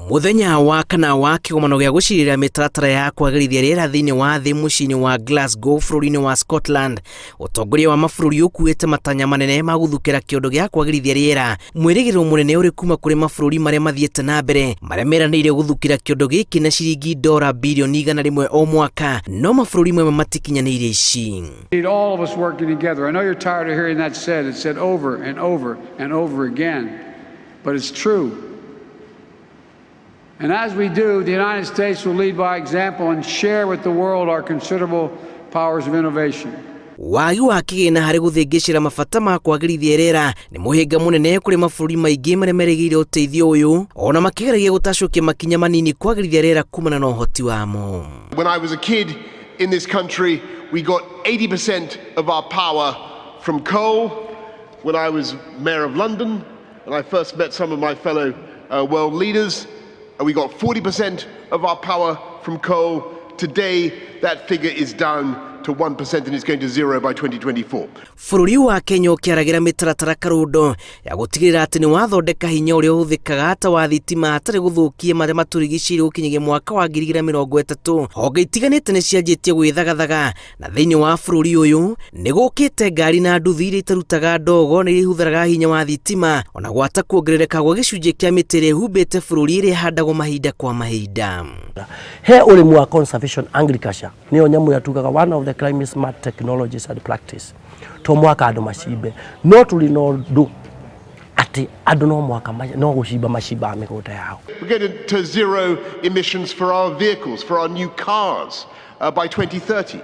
Mũthenya wa kana wa kĩgomano gĩa gũcirĩra mĩtaratara ya kwagĩrithia rĩera thĩinĩ wa thĩ mũciĩ-inĩ wa Glasgow bũrũri-inĩ wa Scotland, ũtongoria wa mabũrũri ũkuĩte matanya manene ma gũthukĩra kĩondo gĩa kwagĩrithia rĩera. Mwĩrĩgĩrĩro mũnene ũrĩ kuma kũrĩ mabũrũri marĩa mathiĩte na mbere marĩa meranĩire gũthukĩra kĩondo gĩkĩ na ciringi dora birioni 100 o mwaka, no mabũrũri mamwe matikinyanĩirie ici. Need all of us working together. I know you're tired of hearing that said. It's said over and over and over again, but it's true. And as we do, the United States will lead by example and share with the world our considerable powers of innovation. Wagi wa kĩgĩna harĩ gũthĩngĩcĩra mabata ma kwagĩrithia rĩera nĩ mũhĩnga mũnene kũrĩ mabũrũri maingĩ marĩa merĩgĩrĩire ũteithio ũyũ, ona makĩgeragia gũtacũkia makinya manini kwagĩrithia rĩera kumana na ũhoti wamo. When I was a kid in this country, we got 80% of our power from coal. When I was mayor of London and I first met some of my fellow world leaders, we got 40% of our power from coal. Today, that figure is down to 1% and it's going to zero by 2024. Bũrũri wa Kenya ũkĩaragĩra mĩtaratara karũndo ya gũtigĩrĩra atĩ nĩ wathondeka hinya ũrĩa ũhũthĩkaga ta wa thitima hatarĩ gũthũkia marĩa matũrigicĩirie gũkinyagia mwaka wa 2030. Honge itiganĩte nĩ cianjĩtie gwĩthagathaga na thĩinĩ wa bũrũri ũyũ nĩ gũkĩte ngari na nduthi iria itarutaga ndogo na iria ihũthĩraga hinya wa thitima, ona gwata kuongerereka gwa gĩcunjĩ kĩa mĩtĩ ĩrĩa ĩhumbĩte bũrũri ĩrĩa ĩhandagwo mahinda kwa mahinda. He ũrĩmi wa conservation agriculture, nĩyo nyamũ ĩrĩa tugaga one of the climate smart technologies and practice, to mwaka andũ macimbe, no tũrĩ na ũndũ atĩ andũ no mwaka no gũcimba macimbaga mĩgũnda yao. We're going to zero emissions for our vehicles, for our new cars by 2030.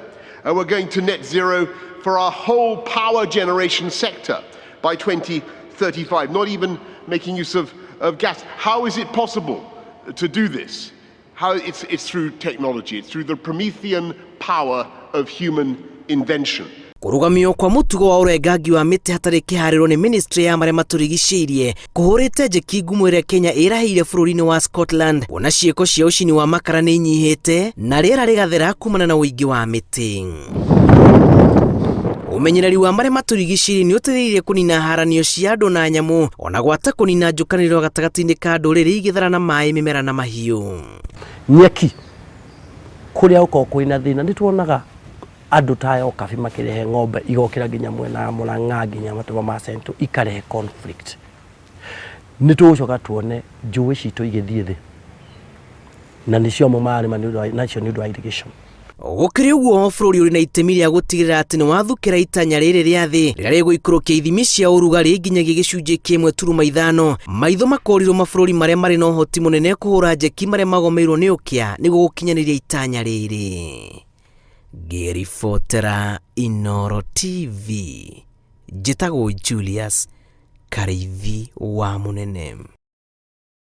We're going to net zero for our whole power generation sector by 2035, not even making use of gas. How is it possible to do this? It's through technology, it's through the Promethean power of human invention. Kũrũgamio kwa mũtugo wa ũrengangi wa mĩtĩ hatarĩ kĩharĩro nĩ ministry ya marĩa matũrigicĩirie kũhũrĩte njeki ngumo ĩrĩa Kenya ĩrahĩire bũrũri-inĩ wa Scotland, kuona ciĩko cia ũcini wa makara nĩ inyihĩte na rĩera rĩgathera kumana na ũingĩ wa mĩtĩ. Ũmenyereri wa marĩa matũrigicĩirie nĩ ũteithĩrĩirie kũnina haranio cia andũ na nyamũ, ona gwata kũnina njũkanĩrĩro gatagatĩ-inĩ ka ndũrĩrĩ igĩthara na maĩ, mĩmera na mahiũ. Nyeki kũrĩa gũkoragwo kwĩna thĩna, nĩ tuonaga andũ ta aya Okabi makĩrehe ng'ombe igokĩra nginya mwena wa Mũrang'a nginya matũra ma Central, ikarehe conflict. Nĩ tũgũcoka tuone njũĩ citũ igĩthiĩ thĩ, na nĩcio amwe mararĩma nĩ ũndũ wa nacio nĩ ũndũ wa irrigation. Gũkĩrĩ ũguo, bũrũri ũrĩ na itemi rĩa gũtigĩrĩra atĩ nĩ wathukĩra itanya rĩrĩ rĩa thĩ rĩrĩa rĩgũikũrũkia ithimi cia ũrugarĩ nginyagia gĩcunjĩ 1.5. Maitho makorirwo mabũrũri marĩa marĩ na ũhoti mũnene kũhũra njeki marĩa magomeirwo nĩ ũkĩa nĩguo gũkinyanĩria itanya rĩrĩ. Ngĩribotera Inooro TV, njĩtagwo Julius Karĩithi wa Mũnene.